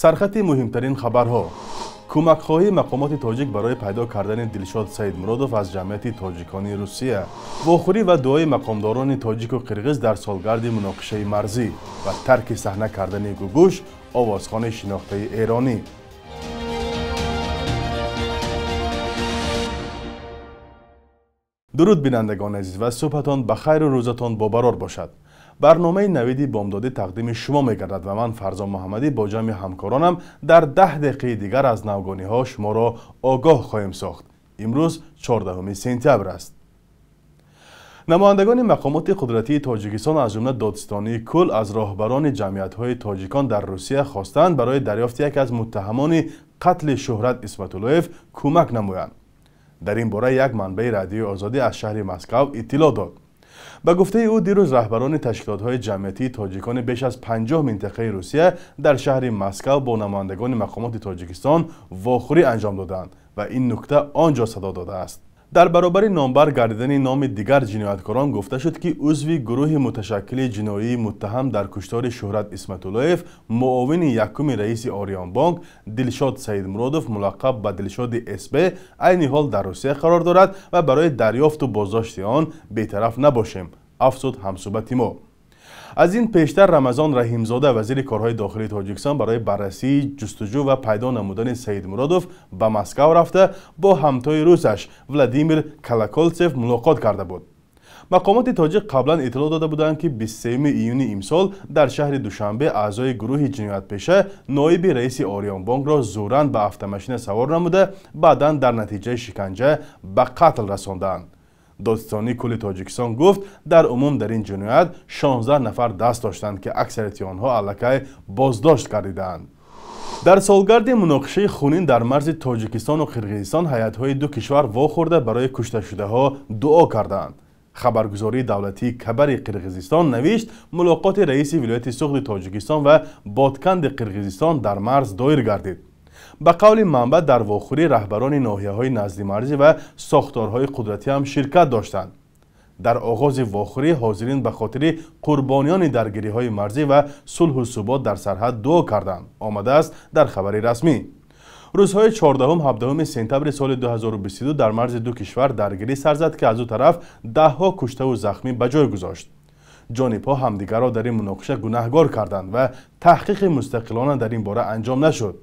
Сархати муҳимтарин хабарҳо. Кӯмакхоҳии мақомоти тоҷик барои пайдо кардани Дилшод Саидмуродов аз ҷамъияти тоҷикони Русия, вохӯрӣ ва дуои мақомдорони тоҷику қирғиз дар солгарди муноқишаи марзӣ ва тарки саҳна кардани Гугуш, овозхони шинохтаи эронӣ. Дуруд, бинандагони азиз, ва субҳатон ба хайру рӯзатон бобарор бошад. Барномаи Навиди бомдодӣ тақдими шумо мегардад ва ман, Фарзон Муҳаммадӣ, бо ҷамъи ҳамкоронам дар 10 дақиқаи дигар аз навгониҳо шуморо огоҳ хоҳем сохт. Имрӯз 14 сентябр аст. Намояндагони мақомоти қудратии Тоҷикистон, аз ҷумла додситонии кул, аз роҳбарони ҷамъиятҳои тоҷикон дар Русия хостанд, барои дарёфти яке аз муттаҳамони қатли Шӯҳрат Исматуллоев кӯмак намоянд. Дар ин бора як манбаи Радиои Озодӣ аз шаҳри Москав иттилоъ дод. Ба гуфтаи ӯ, дирӯз раҳбарони ташкилотҳои ҷамъиятии тоҷикони беш аз 50 минтақаи Русия дар шаҳри Москав бо намояндагони мақомоти Тоҷикистон вохӯрӣ анҷом доданд ва ин нукта он ҷо садо додааст. Дар баробари номбар гардидани номи дигар ҷинояткорон гуфта шуд, ки узви гурӯҳи муташаккили ҷиноии муттаҳам дар куштори Шӯҳрат Исматуллоев, муовини якуми раиси Ориёнбонк Дилшод Саидмуродов, мулаққаб ба Дилшоди СБ, айни ҳол дар Русия қарор дорад ва барои дарёфту боздошти он бетараф набошем, афзуд ҳамсӯҳбати мо. Аз ин пештар Рамазон Раҳимзода, вазири корҳои дохилии Тоҷикистон, барои баррасии ҷустуҷӯ ва пайдо намудани Саидмуродов ба Москав рафта, бо ҳамтои русаш Владимир Колоколцев мулоқот карда буд. Мақомоти тоҷик қаблан иттилоъ дода буданд, ки 23 июни имсол дар шаҳри Душанбе аъзои гурӯҳи ҷиноятпеша ноиби раиси Ориёнбонкро зӯран ба автомашина савор намуда, баъдан дар натиҷаи шиканҷа ба қатл расондаанд. Додситонии кулли Тоҷикистон гуфт, дар умум дар ин ҷиноят 16 нафар даст доштанд, ки аксарияти онҳо аллакай боздошт гардидаанд. Дар солгарди муноқишаи хунин дар марзи Тоҷикистону Қирғизистон ҳайатҳои ду кишвар вохӯрда, барои кушташудаҳо дуо кардаанд. Хабаргузории давлатии Кабари Қирғизистон навишт, мулоқоти раиси вилояти Суғди Тоҷикистон ва Ботканди Қирғизистон дар марз доир гардид. Ба қавли манбаъ, дар вохӯрӣ раҳбарони ноҳияҳои наздимарзӣ ва сохторҳои қудратӣ ҳам ширкат доштанд. Дар оғози вохӯрӣ ҳозирин ба хотири қурбониёни даргириҳои марзӣ ва сулҳу субот дар сарҳад дуо карданд, омадааст дар хабари расмӣ. Рӯзҳои 14-17 сентябри соли 2022 дар марзи ду кишвар даргирӣ сар зад, ки аз ду тараф даҳҳо куштаву захмӣ ба ҷой гузошт. Ҷонибҳо ҳамдигарро дар ин муноқиша гунаҳгор карданд ва таҳқиқи мустақилона дар ин бора анҷом нашуд.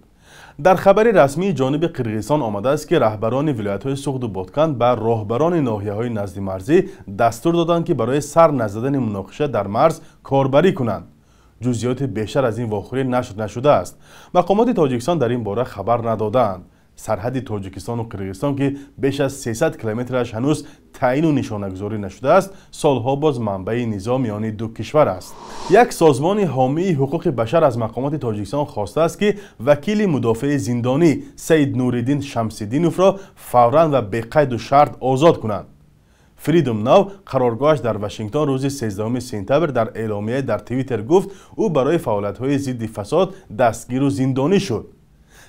Дар хабари расмии ҷониби Қирғизистон омадааст, ки раҳбарони вилоятҳои Суғду Ботканд ба роҳбарони ноҳияҳои наздимарзӣ дастур доданд, ки барои сар назадани муноқиша дар марз корбарӣ кунанд. Ҷузъиёти бештар аз ин вохӯрӣ нашр нашудааст. Мақомоти Тоҷикистон дар ин бора хабар надодаанд. Сарҳади Тоҷикистону Қирғизистон, ки беш аз 300 километраш ҳанӯз таъину нишонагузорӣ нашудааст, солҳо боз манбаи низоъ миёни ду кишвар аст. Як созмони ҳомии ҳуқуқи башар аз мақомоти Тоҷикистон хостааст, ки вакили мудофеи зиндонӣ Саид Нуриддин Шамсиддиновро фавран ва беқайду шарт озод кунанд. Freedom Now, қароргоҳаш дар Вашингтон, рӯзи 13 сентябр дар эъломия дар Твиттер гуфт, ӯ барои фаъолиятҳои зидди фасод дастгиру зиндонӣ шуд.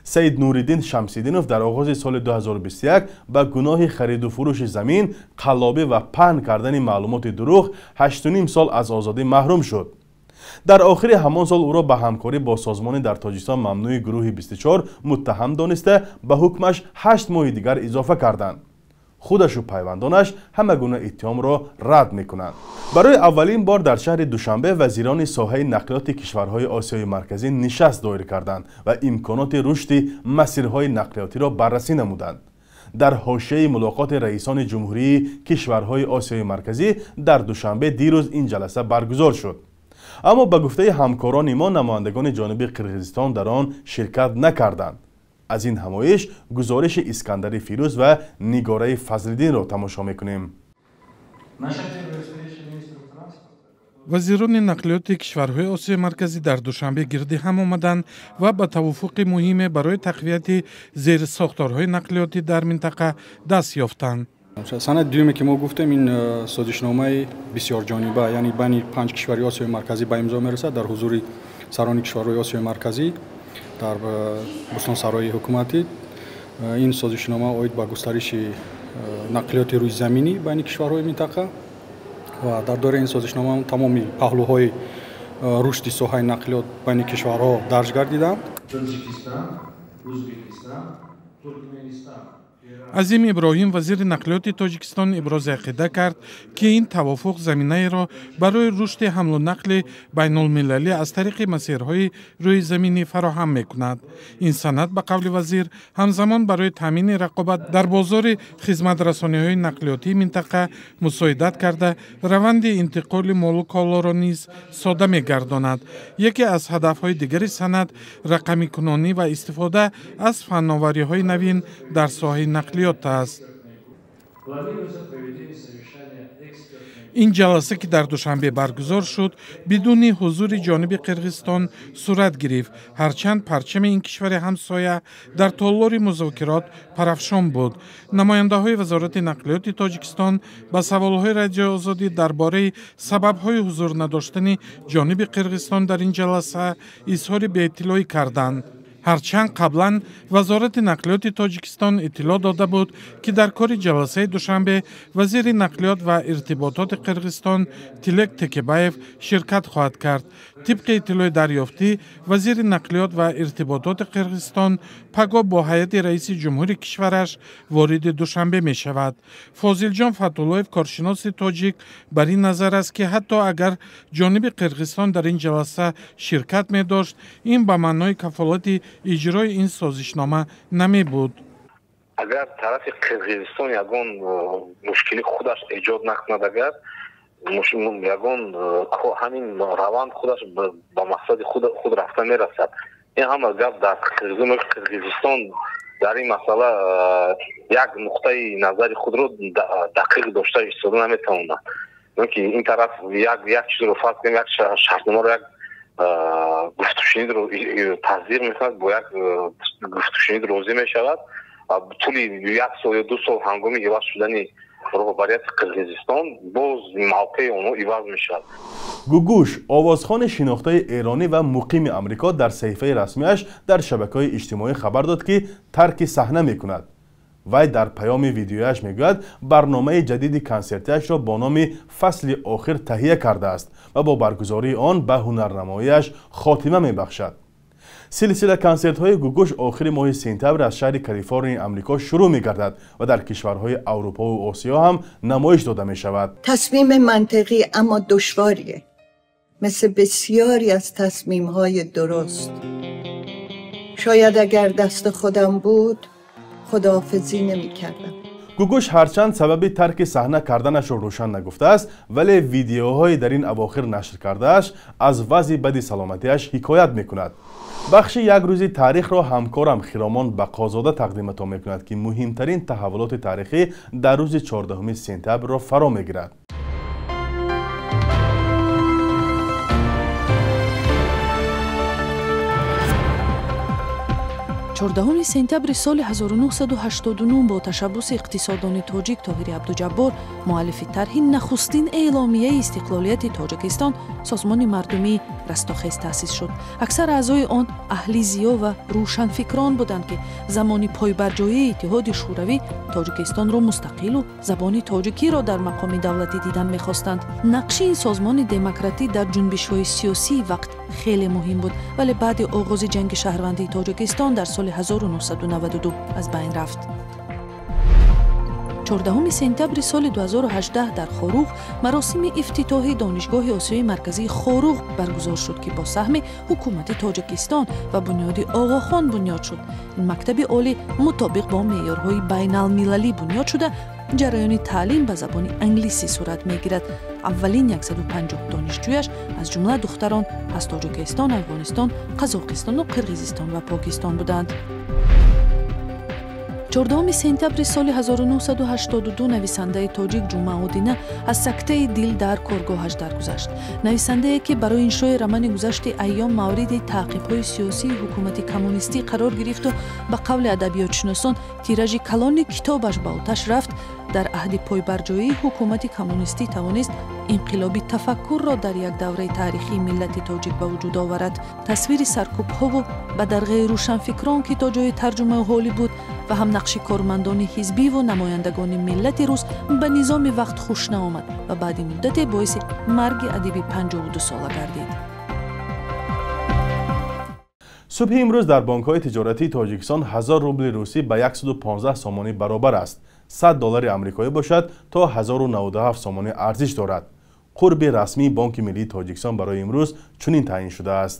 Саид Нуриддин Шамсиддинов дар оғози соли 2021 ба гуноҳи хариду фурӯши замин, қаллобӣ ва паҳн кардани маълумоти дурӯғ 8,5 сол аз озодӣ маҳрум шуд. Дар охири ҳамон сол ӯро ба ҳамкорӣ бо созмони дар Тоҷикистон мамнӯи гурӯҳи 24 муттаҳам дониста, ба ҳукмаш 8 моҳи дигар изофа карданд. Худашу пайвандонаш ҳама гуна иттиҳомро рад мекунанд. Барои аввалин бор дар шаҳри Душанбе вазирони соҳаи нақлиёти кишварҳои Осиёи Марказӣ нишаст доир карданд ва имконоти рушди масирҳои нақлиётиро баррасӣ намуданд. Дар ҳошияи мулоқоти раисони ҷумҳурии кишварҳои Осиёи Марказӣ дар Душанбе дирӯз ин ҷаласа баргузор шуд. Аммо ба гуфтаи ҳамкорони мо, намояндагони ҷониби Қирғизистон дар он ширкат накарданд. Аз ин ҳамоиш гузориши Искандари Фирӯз ва Нигораи Фазлиддинро тамошо мекунем. Вазирони нақлиёти кишварҳои Осиёи Марказӣ дар Душанбе гирди ҳам омаданд ва ба тавофуқи муҳиме барои тақвияти зерсохторҳои нақлиётӣ дар минтақа даст ёфтанд. Санади дуюме, ки мо гуфтем, ин созишномаи бисёрҷониба, яъне байни панҷ кишвари Осиёи Марказӣ ба имзо мерасад дар ҳузури сарони кишварҳои Осиёи Марказӣ дар Бӯстонсарои ҳукуматӣ. Ин созишнома оид ба густариши нақлиёти рӯйзаминӣ байни кишварҳои минтақа ва дар доираи ин созишнома тамоми паҳлӯҳои рушди соҳаи нақлиёт байни кишварҳо дарҷ гардиданд. Таджикистан, Узбекистан, Туркменистан. Азим Иброҳим, вазири нақлиёти Тоҷикистон, ибрози ақида кард, ки ин тавофуқ заминаеро барои рушди ҳамлу нақли байнулмилалӣ аз тариқи масирҳои рӯизаминӣ фароҳам мекунад. Ин санад, ба қавли вазир, ҳамзамон барои таъмини рақобат дар бозори хизматрасониҳои нақлиётии минтақа мусоидат карда, раванди интиқоли молу колоро низ сода мегардонад. Яке аз ҳадафҳои дигари санад рақамикунонӣ ва истифода аз фанновариҳои навин дар соҳаи нақлиёт аст. Ин ҷаласа, ки дар Душанбе баргузор шуд, бидуни ҳузури ҷониби Қирғизистон сурат гирифт, ҳарчанд парчами ин кишвари ҳамсоя дар толори музокирот парафшон буд. Намояндаҳои Вазорати нақлиёти Тоҷикистон ба саволҳои Радиои Озодӣ дар бораи сабабҳои ҳузур надоштани ҷониби Қирғизистон дар ин ҷаласа изҳори беиттилоӣ карданд. Ҳарчанд қаблан Вазорати нақлиёти Тоҷикистон иттилоъ дода буд, ки дар кори ҷаласаи Душанбе вазири нақлиёт ва иртибототи Қирғизистон Тилек Текебаев ширкат хоҳад кард. Тибқи иттилои дарёфтӣ, вазири нақлиёт ва иртибототи Қирғизистон пагоҳ бо ҳайати раиси ҷумҳури кишвараш вориди Душанбе мешавад. Фозилҷон Фатуллоев, коршиноси тоҷик, бар ин назар аст, ки ҳатто агар ҷониби Қирғизистон дар ин ҷаласа ширкат медошт, ин ба маънои кафолати иҷрои ин созишнома намебуд. Агар тарафи Қирғизистон ягон мушкили худаш эҷод накунад, агар ягон ҳамин раванд худаш ба мақсади худ рафта мерасад. Ин ҳама гап дар Қирғизистон дар ин масъала як нуқтаи назари худро дақиқ дошта истода наметавонад. Ки ин тараф як чизро, фарз кунем, як шартномаро, як гуфтушунидро тасдиқ мекунад, бо як гуфтушунид розӣ мешавад. Тӯли як сол ё 2 сол ҳангоми иваз шудани роҳбарияти Қирғизистон боз мавқеи онҳо иваз мешавад. Гугуш, овозхони шинохтаи эронӣ ва муқими Амрико, дар саҳифаи расмиаш дар шабакаҳои иҷтимоӣ хабар дод, ки тарки саҳна мекунад. Вай дар паёми видеояш мегӯяд, барномаи ҷадиди консертиашро бо номи «Фасли охир» таҳия кардааст ва бо баргузории он ба ҳунарнамоиаш хотима мебахшад. Силсила консертҳои Гугуш охири моҳи сентябр аз шаҳри Калифорнияи Амрико шурӯъ мегардад ва дар кишварҳои Аврупову Осиё ҳам намоиш дода мешавад. تصمیم منطقی اما دشواریه، مثل بسیاری از تصمیم‌های درست. شاید اگر دست خودم بود خداحافظی نمی‌کردم. Гугуш ҳарчанд сабаби тарки саҳна карданашро рӯшан нагуфтааст, вале видеоҳои дар ин авохир нашр кардааш аз вазъи бади саломатиаш ҳикоят мекунад. Бахши як рӯзи таърихро ҳамкорам Хиромон Бақозода тақдиматон мекунад, ки муҳимтарин таҳаввулоти таърихӣ дар рӯзи 14 сентябрро фаро мегирад. 14 сентябри соли 1989 бо ташаббуси иқтисоддони тоҷик Тоҳири Абдуҷаббор, муаллифи тарҳи нахустин эъломияи истиқлолияти Тоҷикистон, созмони мардумии Растохез таъсис шуд. Аксар аъзои он аҳли зиё ва рӯшанфикрон буданд, ки замони пойбарҷоии Иттиҳоди Шӯравӣ Тоҷикистонро мустақилу забони тоҷикиро дар мақоми давлатӣ дидан мехостанд. Нақши ин созмони демократӣ дар ҷунбишҳои сиёсии вақт хеле муҳим буд, вале баъди оғози ҷанги шаҳрвандии Тоҷикистон дар соли 1992 аз байн рафт. 14 сентябри соли 2018 дар Хоруғ маросими ифтитоҳи Донишгоҳи Осиёи Марказии Хоруғ баргузор шуд, ки бо саҳми ҳукумати Тоҷикистон ва бунёди Оғохон бунёд шуд. Ин мактаби олӣ мутобиқ бо меъёрҳои байналмилалӣ бунёд шуда, ҷараёни таълим ба забони англисӣ сурат мегирад. Аввалин 150 донишҷӯяш, аз ҷумла духтарон, аз Тоҷикистон, Афғонистон, Қазоқистону Қирғизистон ва Покистон буданд. 14 сентябри соли 1982 нависандаи тоҷик Ҷумъа Одина аз сактаи дил дар коргоҳаш даргузашт. Нависандае, ки барои иншои романи «Гузашти айём» мавриди таъқибҳои сиёсии ҳукумати коммунистӣ қарор гирифту ба қавли адабиётшиносон тиражи калони китобаш ба оташ рафт, дар аҳди пойбарҷоии ҳукумати коммунистӣ тавонист инқилоби тафаккурро дар як давраи таърихии миллати тоҷик ба вуҷуд оварад. Тасвири саркӯбҳову ба дарғаи рӯшанфикрон, ки то ҷои тарҷумаи ҳолӣ буд, ва ҳам нақши кормандони ҳизбиву намояндагони миллати рус ба низоми вақт хуш наомад ва баъди муддате боиси марги адиби 52 сола гардид. Субҳи имрӯз дар бонкҳои тиҷоратии Тоҷикистон 1000 рубли русӣ ба 115 сомонӣ баробар аст. 100 доллари амрикоӣ бошад то 1097 сомонӣ арзиш дорад. Қурби расмии Бонки миллии Тоҷикистон барои имрӯз чунин таъин шудааст.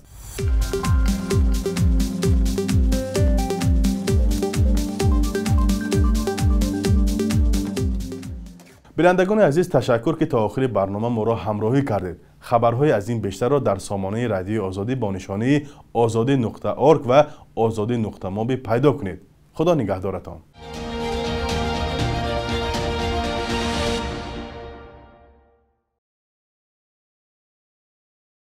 Бинандагони азиз, ташаккур, ки то охири барнома моро ҳамроҳӣ кардед. Хабарҳои аз ин бештарро дар сомонаи Радиои Озодӣ бо нишонии ozodi.org ва ozodi.mobi пайдо кунед. Худо нигаҳдоратон.